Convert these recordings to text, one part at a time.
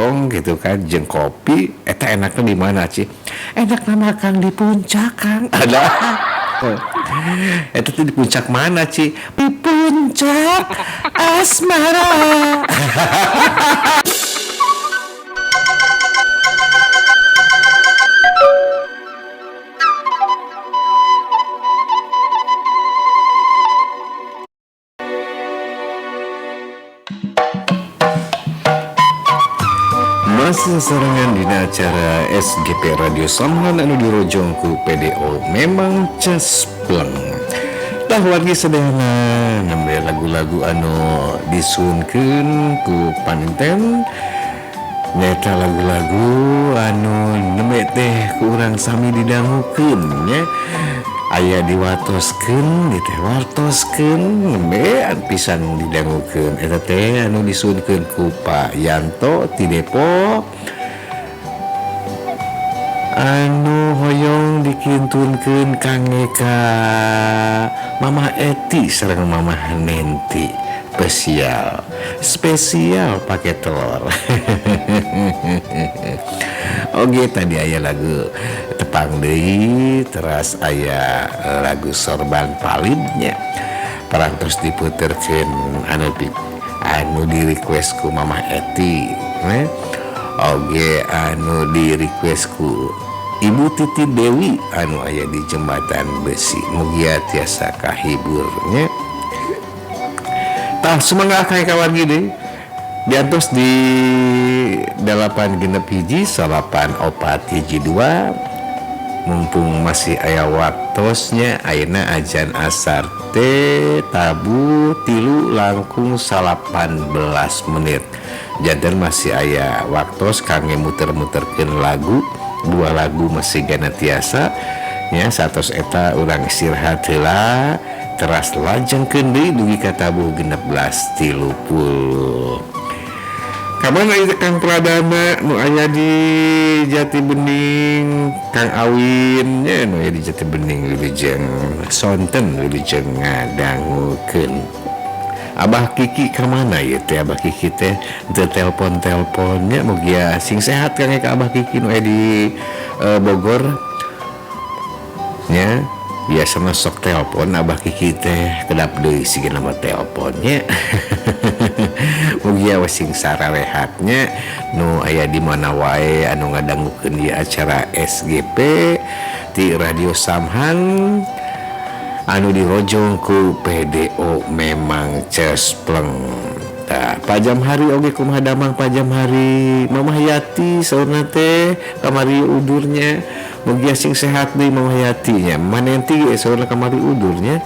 gonggong gitu kan jeung kopi eta enaknya di mana Ci? Enakna mah Kang di puncak Kang. Ada. Eta teh di puncak mana Ci? Di puncak asmara. Masih sarengan dina acara SGP Radio Samhan anu dirojong ku PDO memang cespleng. Tah wargi sadayana nembe lagu-lagu anu disunkeun ku paninten nyaeta lagu-lagu anu nembe teh ku urang sami didangukeun nya. Aya diwatoskeun diteh wartoskeun nembe pisan didangukeun eta teh anu disunkeun ku Pak Yanto ti Depok anu hoyong dikintunkeun kangge ka Mamah Eti sareng Mamah Nenti spesial spesial pakai telur. Oke tadi aya lagu tepang deui teras aya lagu Sorban Palidnya parantos diputerkeun anu di request ku Mamah Eti oge anu di request ku Ibu Titi Dewi anu aya di jembatan besi mugia tiasa kahiburnya. Tah sumangga ka kawan gini diantos di 8 6 1 9 4 1 2 mumpung masih aya waktosnya ayeuna ajan asar teh tabu 3 langkung 18 menit janten masih aya waktos kangge muter-muterkeun lagu dua lagu masih gana tiasa nya satos eta urang istirahat heula teras lajengkeun deui dugi ka tabuh 16.30. Kamana ieu Kang Pradana nu aya di Jati Bening, Kang Awin nya nu aya di Jati Bening wilujeng sonten wilujeng ngadangukeun. Abah Kiki ka mana ieu teh? Abah Kiki teh teu telepon-teleponnya mugia sing sehat Kang ka Abah Kiki nu aya di Bogor nya. Biasana sok telepon Abah Kiki teh kedap deui sigana mah teleponnya. Mugia we sing sararehatnya nu aya di mana wae anu ngadangukeun ieu acara SGP ti Radio Samhan anu dirojong ku PDO memang cespleng. Tah pajam hari oge kumaha damang pajam hari Mamah Yati saurna teh kamari udurnya mugia sing sehat deui Mamah Yati nya. Mamah Nenti ge saurna kamari udurnya.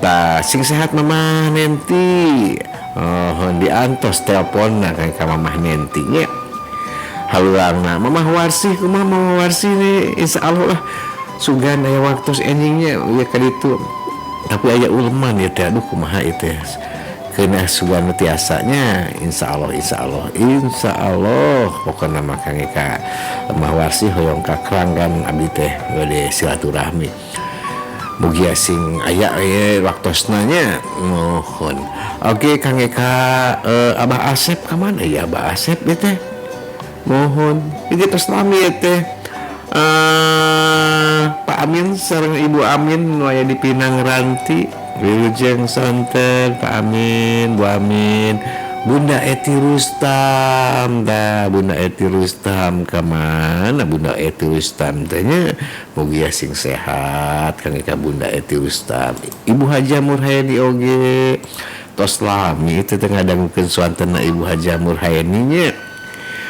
Tah sing sehat Mamah Nenti. Oh, diantos teleponna ka Mamah Nenti nya. Haluangna Mamah Warsih kumaha Mamah Warsih nih insyaallah lah sugan aya waktos enjingnya ieu ka ditu. Tapi aya uleman ieu teh aduh kumaha ieu teh. Keunah sugan tiasanya insyaallah insyaallah insyaallah pokona mah kangge ka Mamah Warsih hoyong ka Kranggan abdi teh bade silaturahmi. Mugia sing aya ye waktosna nya nuhun. Oke kangge ka Abah Asep ka mana ya Abah Asep ieu teh? Nuhun. Ieu tos lami ieu teh. Pak Amin sareng Ibu Amin nu aya di Pinang Ranti. Wilujeng sonten Pak Amin, Bu Amin, Bunda Eti Rustam, dah Bunda Eti Rustam ka mana Bunda Eti Rustam teh nya mugia sing sehat kangge ka Bunda Eti Rustam. Ibu Haja Murhaeni oge tos lami teh ngadangukeun suantenna Ibu Haja Murhaeni nya.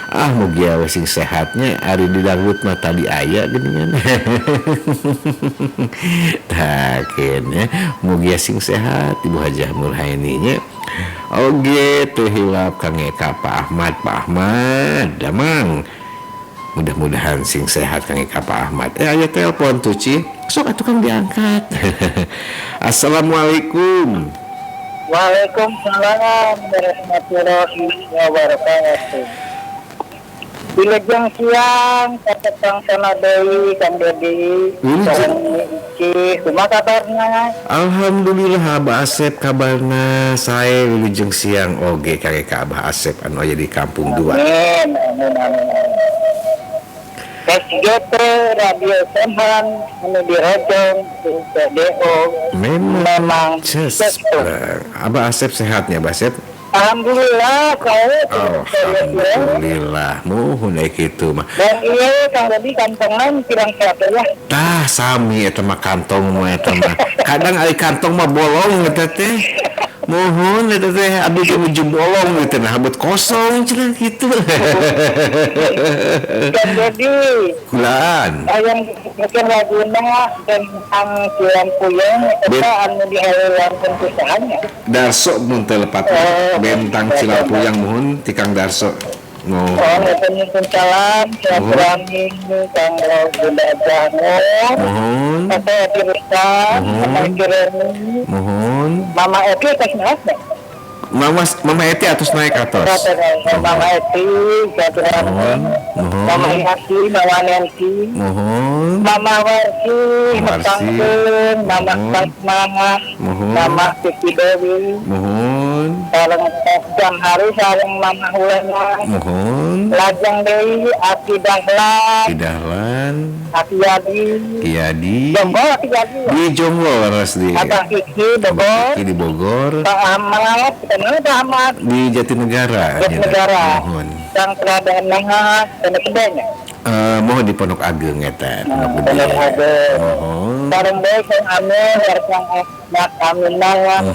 Ah mugia we sing sehatnya ari di dangdut mah tadi aya geuningan. Tah keun mugia sing sehat Ibu Hajah Murhaeni nya. Oge teu hilap kangge ka Pak Ahmad, Pak Ahmad damang. Mudah-mudahan sing sehat kangge ka Pak Ahmad. Aya telepon tuh Ci. Sok atuh Kang diangkat. Assalamualaikum. Waalaikumsalam warahmatullahi wabarakatuh. Wilujeng siang, katepang sana deui Kang Dedi. Wilujeng. Iki kumaha kabarna? Alhamdulillah Abah Asep kabarna sae wilujeng siang oge kage ka Abah Asep anu aya di Kampung Dua. Amin, amin, amin. SGP Radio Samhan anu dirojong ku PDO memang ces. Abah Asep sehatnya Abah Asep? Alhamdulillah, alhamdulillah, muhun aya kitu mah. Dan ieu Kang Dedi kantongan kirang sehat ya. Tah sami eta mah kantong mah eta mah. Kadang ari kantong mah bolong eta teh. Muhun eta teh abdi teh nuju bolong gitu nah abet kosong cenah kitu. Kang Dedi. Kulaan. Hayang mungkin laguna tentang Cilampuyang eta anu diheuleunkeun ku saha nya. Darso mun teu lepat. Bentang Cilampuyang muhun ti Kang Darso. Mohon salam silaturahmi Kang Bunda Jango. Mohon. Tete Tirta, Mama Kireni. Mohon. Mama Eti atas naik. Mama Eti atas naik atas. Mama Eti silaturahmi. Mama Yati, Mama Nancy. Mohon. Mama Warsi, Mama Mama Fatma, Mama Titi Dewi. Mohon. Sareng Jam Hari sareng Mama Hulena. Mohon. Lajeng deui Aki Dahlan. Aki Dahlan. Aki Yadi. Yadi. Jonggol Aki Yadi. Di Jonggol leres di. Abah Kiki Bogor. Kiki di Bogor. Pak Ahmad, kenal Pak Ahmad. Di Jatinegara. Jatinegara. Mohon. Sang Pradana Pondok Gedenya. Mohon di Pondok Ageng eta, Pondok Gede. Pondok Ageng. Mohon. Sareng deui Kang Amir, Kang Ahmad Aminah.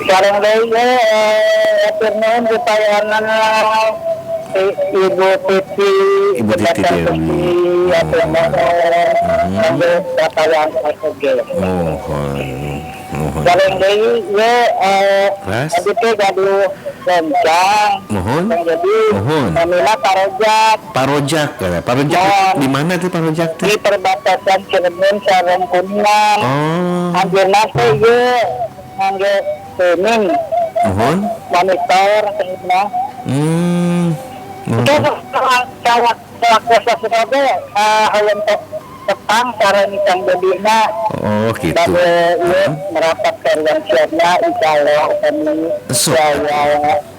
Sareng deui atur nuhun upayana Ibu Titi, Ibu Titi Dewi. Atur nuhun kanggo bapayan oge. Mohon. Mohon. Sareng deui ye abdi teh gaduh rencang. Mohon. Jadi mohon. Namina Parojak. Parojak, Parojak di mana tuh Parojak teh? Di perbatasan Cirebon sareng Kuningan. Oh. Anjeunna teh ye ngangge kuning. Mohon. Monitor kuningan. Itu sawak sawak hayang tepang sareng Kang Dedina. Oh gitu. Bade ieu merapat ke ruang siarna insyaallah kami saya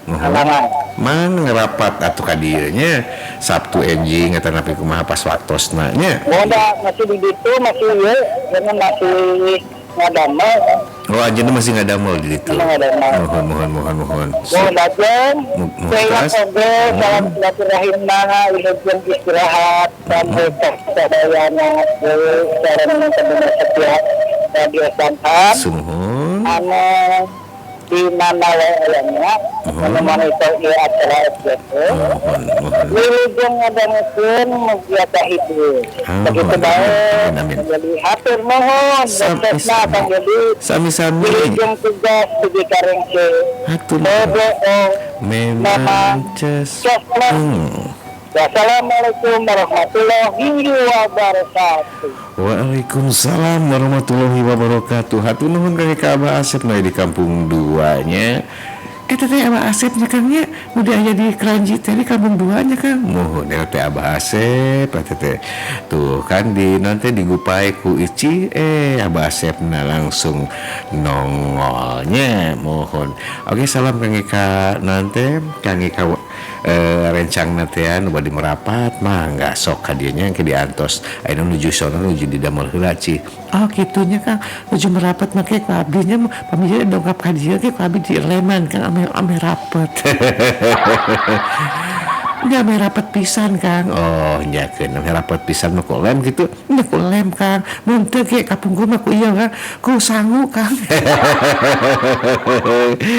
halangan. Mang ngerapat atuh ka dieu nya Sabtu enjing eta napi kumaha pas waktosna nya. Moda masih di ditu masih ieu jangan masih ngadamel. Oh anjeunna masih ngadamel di ditu. Mohon mohon mohon mohon. Mohon lajeng saya oge salam silaturahimna wilujeng istirahat sampai sadayana sareng pendengar setia Radio Samhan. Sumuhun. Anu di mana wae ayana anu monitor ieu acara SGP. Mohon mohon. Wilujeng ngadangukeun mugia hidup. Begitu bae. Jadi hatur nuhun suksesna Kang Dedi. Sami-sami. Wilujeng tugas dugi ka rengse. Hatur memang ces. Wassalamualaikum warahmatullahi wabarakatuh. Waalaikumsalam warahmatullahi wabarakatuh. Hatur nuhun ka Abah Asep nu di Kampung Dua nya. Eta teh Abah Asep nya Kang nya, nu aya di Kranji teh di Kampung Dua nya Kang. Muhun eta teh Abah Asep eta teh. Tuh kan di nanti digupai ku Ici Abah Asepna langsung nongolnya. Mohon. Oke salam Kang Eka nanti Kang Eka rencang natean bade merapat mah enggak sok ka dieu nya ke diantos ayeuna nuju sono nuju di damel heula Ci. Oh kitunya Kang nuju merapat make ku abdi nya pamili dongkap ka dieu ge ku abdi di leman Kang ame rapet. Nya ame rapet pisan Kang. Oh nya keun ame rapet pisan mah ku lem kitu. Nya ku lem Kang. Mun teu ge kapungkur mah ku ieu Kang. Ku sangu Kang.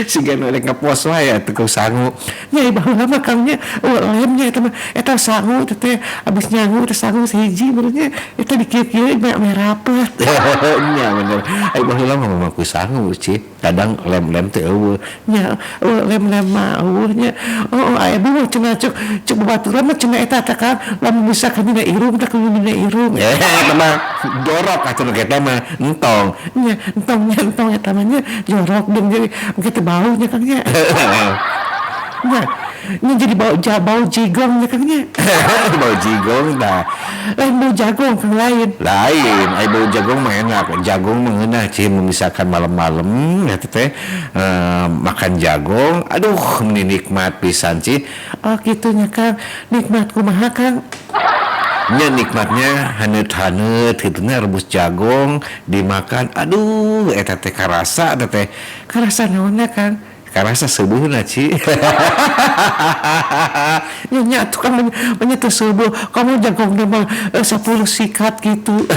Siga nu rek ngapos wae atuh ku sangu. Nya baheula mah Kang nya lemnya eta mah eta sangu teh teh abis nyangu teh sangu sahiji benernya eta dikieu-kieu ame rapet. Nya bener. Ai baheula mah ku sangu Ci. Kadang lem-lem teh eueuh. Nya lem-lem mah eueuh nya. Oh aya mah cenah cuk cuk babaturan mah cenah eta teh Kang lamun bisa ka dina irung teh kudu dina irung. Eta mah jorok atuh nu eta mah entong. Nya entong nya entong eta mah nya jorok deung jadi engke teh bau nya Kang nya. Nah, Ini jadi bau bau jigong ya Kang nya. Bau jigong nah. Lain bau jagung Kang, lain. Lain, ai bau jagung mah enak. Jagung mah ngeunah Ci, misalkan malam-malam ya teh makan jagung, aduh meni nikmat pisan Ci. Oh kitu nya Kang, nikmat kumaha Kang? Nya nikmatnya haneut-haneut kitu nya, rebus jagung dimakan, aduh eta teh karasa eta teh. Karasa naonna Kang? Karasa seubeurna Ci. Nya nya atuh kan nya teu seubeul, kamu jagongna mah 10 sikat gitu. 10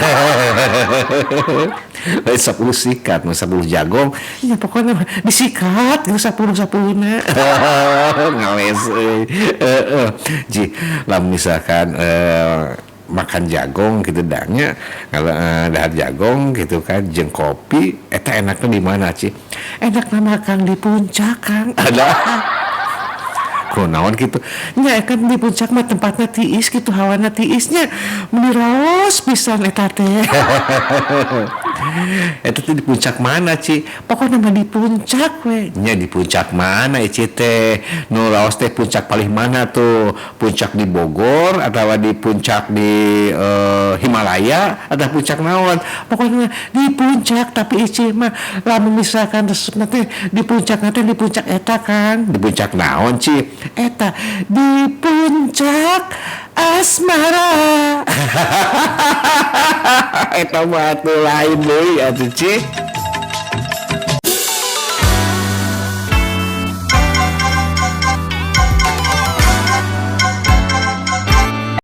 sikat, mah 10 jagong, nya pokoknya mah disikat gitu 10 10-na. Ngales euy. Heeh. Ji, lamun misalkan makan jagung gitu danya, kalau dahar jagung gitu kan jeung kopi eta enaknya di mana Ci? Enakna makan di puncak Kang. Ada kunaon gitu nya, kan di puncak mah tempatnya tiis gitu, hawana tiisnya meni raos pisan eta teh. Eta teh di puncak mana Ci? Pokoknya mah di puncak we nya. Di puncak mana Ci teh nu raos teh? Puncak paling mana tuh? Puncak di Bogor atau di puncak di Himalaya atau puncak naon? Pokoknya di puncak, tapi Ici mah lamun misalkan resepna teh di puncak teh di puncak eta Kang. Di puncak naon Ci? Eta di puncak asmara. Eta mah atuh lain deui atuh Ci.